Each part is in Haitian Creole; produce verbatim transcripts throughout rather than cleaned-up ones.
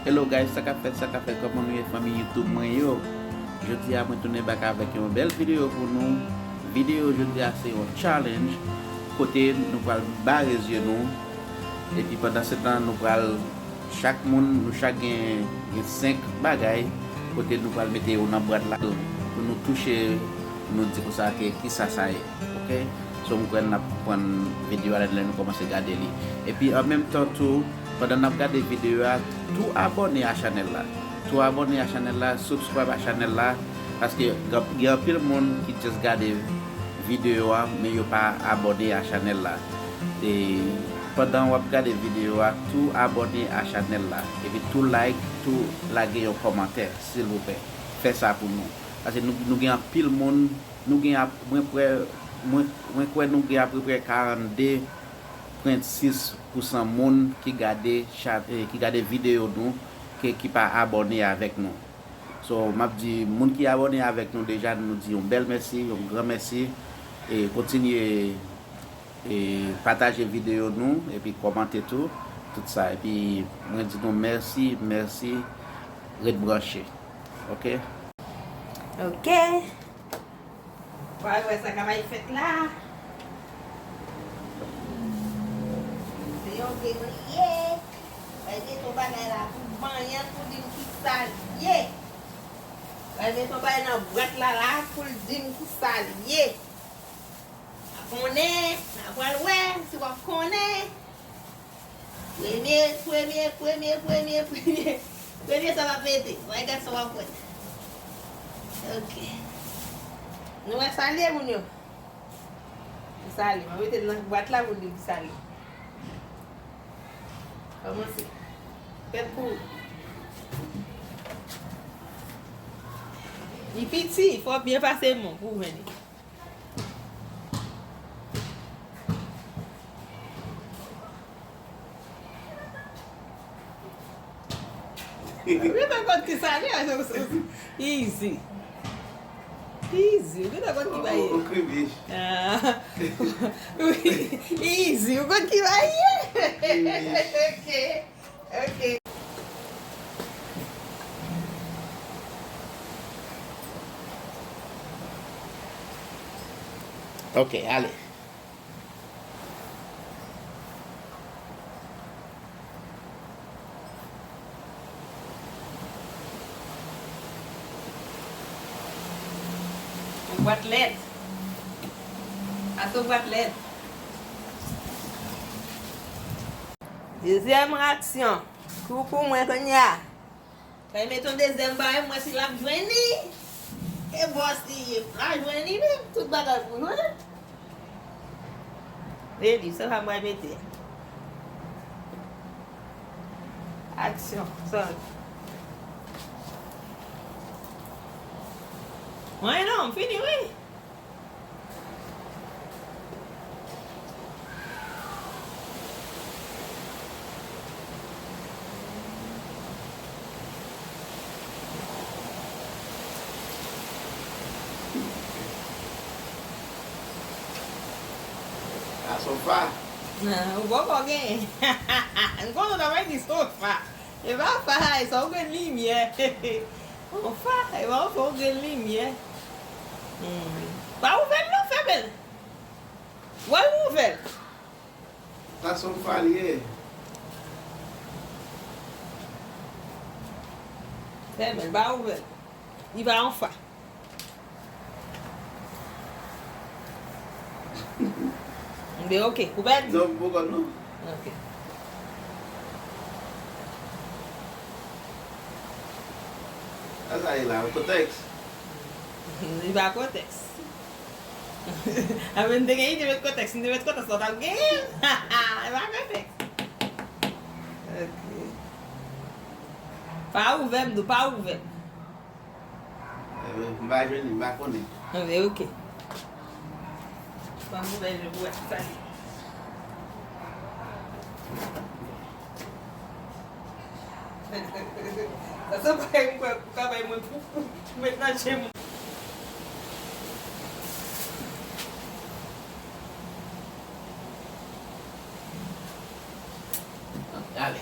Hello guys, sa k ap fèt, sa k ap fèt, kòman nou ye fanmi YouTube mwen yo? Jodi a mwen tounen back avèk yon bèl videyo pou nou. Videyo jodi a se yon challenge kote nou pral bare zye nou. Epi pandan se tan nou pral, chak moun, nou chak gen, gen senk bagay kote nou pral mete yo nan bwat la pou nou touche, nou di konsa ke kisa sa ye. Ok? So m kwè n ap konprann videyo a lè nou kòmanse gade li. Epi an menm tan tou, pandan n ap gade videyo a, tou abòne a chanèl la. Tou abòne a chanèl la, subscribe a chanèl la, paske gen, gen anpil moun ki just gade videyo a, men yo pa abòne a chanèl la. E pandan w ap gade videyo a, tou abòne a chanèl la. Epi tou like, tou lage yon kòmantè, silvouplè. Fè sa pou nou. Paske nou, nou gen anpil moun, nou gen ap-, mwen kwè, mwen, mwen kwè nou gen apeprè karannde pwen sis pousan moun ki gade cha-, eh, ki gade videyo nou, ke, ki pa abòne avèk nou. So, m ap di moun ki abòne avèk nou deja, nou di yon bèl mèsi, yon gran mèsi. E kontinye, e pataje videyo nou, epi kòmante tou, tout sa. Epi mwen di nou mèsi, mèsi, ret branche. Ok? Ok. Pral wè sa k ap fèt la. Se yon fevriye. Pral mete yon bagay la pou vanyan pou di m ki sa l ye. Pral mete yon bagay nan bwat la la pou l di m ki sa l ye. N a konnen, n a pral wè si w ap konnen. Premye, premye, premye, premye, premye. Premye sa w ap mete. Wè, gad sa w ap wè. Ok. Nou wè sa l ye, moun yo? Li sale. Mwen mete l nan bwat la pou l di li sale. Kòmanse. Fèt pou. Li piti, fò w byen pase men w pou w jwenn li. Ou gentan konn ki sa l ye, easy. Easy, ou gentan konn ki bagay ye. Ah. Wi, easy, ou konn ki bagay ye. Ok, ok. Ok, ale. Yon bwat lèt. Sa se yon bwat lèt. Dezyèm aksyon. Kou pou mwen kounye a. Fè l mete yon dezyèm bagay, m wè si l ap jwenn li. E bòs li ye, m pa jwenn li menm, tout bagay pou jwenn. E li, se sa m pral mete. Aksyon, sòl. Mwen non, m fini, wi. A sofa. Nan, ou poko genyen. M konnen w ta pral di sofa. E pa fa, e sa w gen limyè. Yon fa, e pa yon fa w gen limyè. Hmm. Pa ouvè l non, fèmen l. Wè l ouvè l. Sa se yon fa li ye. Fèmen l, pa ouvè l. Li pa yon fa. Mbe ok, ou pèdi? Non, m poko non. Ok. Sa sa ye la, yon kotèks? Li pa kotèks. Apre m te gen ide met kotèks, m te met kotèks la, w t ap genyen l. Li pa kotèks. Ok. Pa ouvè m, di w pa ouvè m. Eh, m pa jwenn li, m pa konnen. Anben, ok. Ban m ouvè je pou wè sa li. Sa se bagay m kwè pou ka bay mwen pou, pou met nan je m. Ale.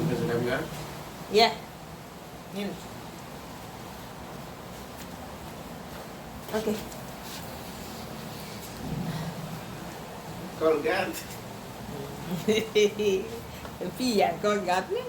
Ou bezwen kamera? Yeah. Vin. Ok. Colgate. Epi, y a Colgate, wi.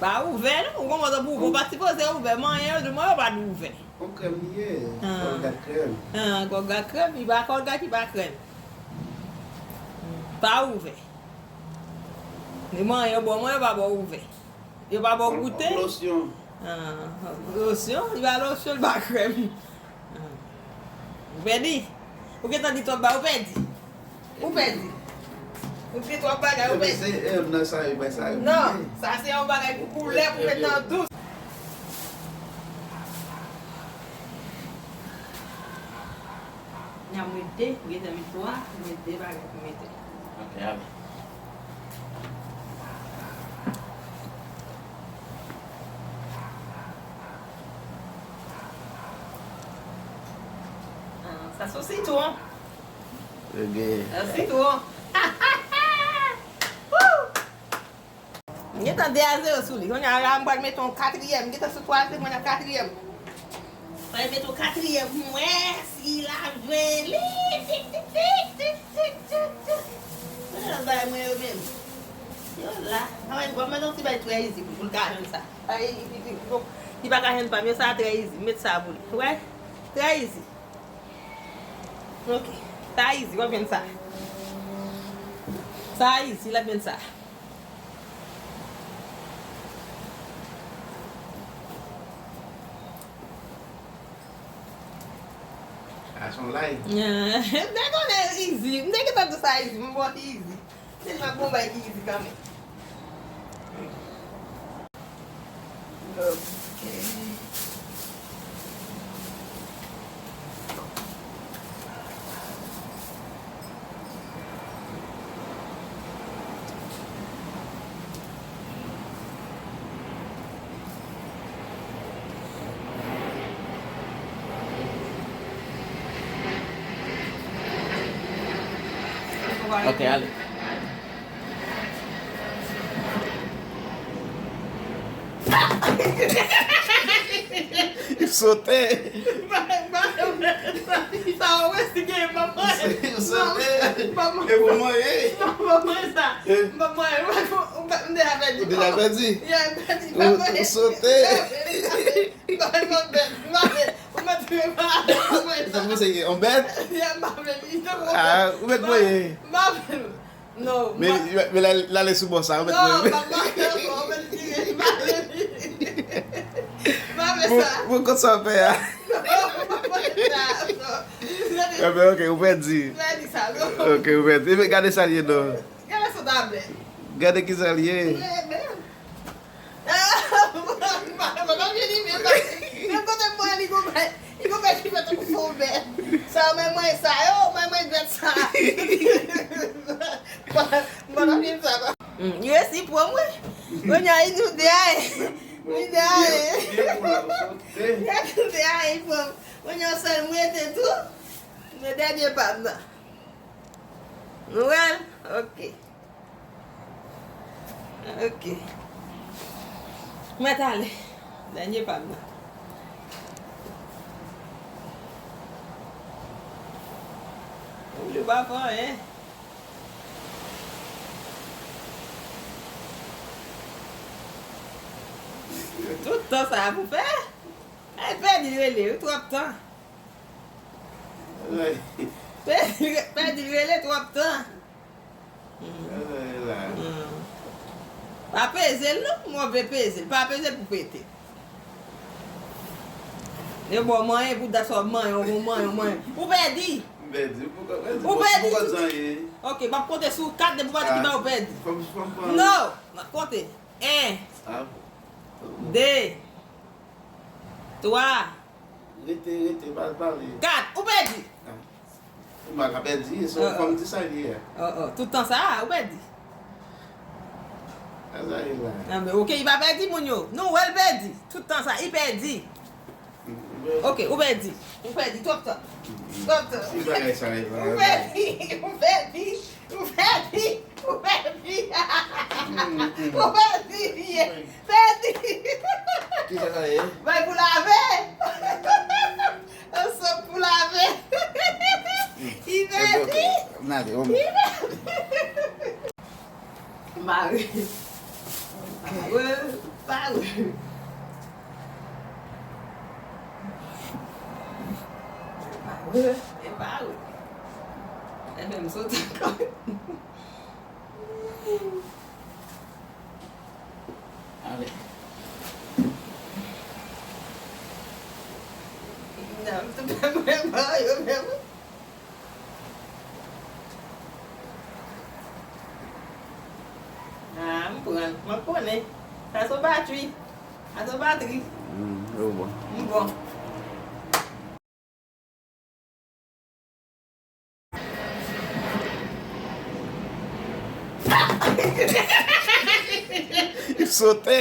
Pa ouvè, non. Ou konprann, ou pa sipoze ouvè. Manyen yo, di mwen, yo pa dwe ouvè. Yon krèm li ye. Ah. Colgate krèm. Ah, Colgate krèm, li pa Colgate, li pa krèm. Pa ouvè. Li manyen, yo ba w manyen, yo pa ba w ouvè. Yo pa ba w goute. Losyon. Ah, losyon, li pa losyon, li pa krèm. Ah. Ou pèdi. Ou gentan di twòp bagay, ou pèdi. Ou pèdi. Ou di twòp bagay, ou pèdi. Se, eh, nan sa, e bay sa, e non, sa se yon bagay pou koulè, pou met nan dous. N ap met de, ou gentan met twa, ou met de bagay pou mete. Ok, ale. Ah, sa se sitwon. Ok. Sa sitwon. Woo! M gentan de a zewo sou li. Kounye a la, m pral mete yon katriyèm. M gentan sou twazyèm, mwen nan katriyèm. Pral mete yon katriyèm pou m wè si l ap jwe li. Tik, tik, tik, tik, tik, tik, tik. Kounye a bay mwen yo menm. Yo la. Anmwey, bon, mwen yon ti bay trè izi pou, pou l ka jwenn sa. Ay, li, li, li, bon, li pa ka jwenn pa m yo, sa trè izi. M met sa pou li. Wè? Trè izi. Ok. Sa izi, w ap jwenn sa. Sa izi, l ap jwenn sa. A son lay. M te konnen izi. M te gentan di sa izi. M bon izi. Se pa bon bay ki izi kanmenm. Ok. Ok, ale. Sote. Sa ou wè si gen manman. Sote. Manman. E pou mwen, e. Manman sa. Manman, ou pa, ou pa, m deja pèdi. Ou deja pèdi? Yeah, m pèdi. Ou, ou sote. Ou mèt mwen bèt. Ou mèt mwen bèt. Ou mèt mwen bèt. Ah, ou mèt mwen. Non. Men, men la, l ale sou bò sa, ou mèt mwen. Non, pa, pa, non, ou mèt vire, pa vle li. Pa vle sa. Pou, pou kont sa w fè a. Non, pa vle sa, non. Ebyen, ok, ou pèdi. Pèdi sa, non. Ok, ou pèdi. Ebyen, gade sa l ye, non. Gade sa tablèt. Gade ki sa l ye. Ebyen. Mwen pa vini menm. Menm kote mwen, li gon bay, li gon bay ki fè tankou fon bèt. Sa, mwen, mwen, sa, yo, mwen, mwen, bèt sa. Mwen pa vini sa, non. Hmm, yo resi pran mwen. Kounye a, nou de a, nou de a. Yo, yo, yo, yo. Nou de a, pran. Kounye a, sèl mwen te tou. Nan dènye pa m nan. Nou wè l? Ok. Ok. Mèt ale. Dènye pa m nan. Ou vle pa fè anyen. Tout tan sa a pou fè? Ay, pèdi rele, ou twòp tan. Pèdi, pèdi rele twòp tan. Hmm. Pa peze l non, move peze l. Pa peze l pou pete. Yo ba w manyen pou dat sa w ap manyen, w manyen, w manyen. Ou pèdi. M pèdi. Ou pèdi. Ou pèdi. Ok, m ap konte sou kat depi w pa di ki ba ou pèdi. Fò m, fò m pran. Non, m ap konte. En. De. Twa. Rete, rete, pa pale. Kat. Ou pèdi. Ah. M pa ka pèdi, se yon fòm di sa li ye. Oh, oh. Tout tan sa, ou pèdi. Sa sa ye la? Nan, men, ok, li pa pèdi moun yo. Nou wè l pèdi. Tout tan sa, li pèdi. Ok, ou pèdi. Ou pèdi twòp tan. Twòp tan. Si bagay sa ye la. Ou pèdi. Ou pèdi. Ou pèdi. Ou pèdi. Ou pèdi, pèdi. Pèdi. Ki sa sa ye? Bay pou lave. Ansant pou lave. Li pèdi. Nade, o. Mare. Mare. Mare. Mare. E mare. E menm sot ankò. Ale. Nan, tout mwen ba yo menm. Ah, m pran, mwen konnen. Sa se batri. Sa se batri. Hmm, yo bon. M bon. Sote.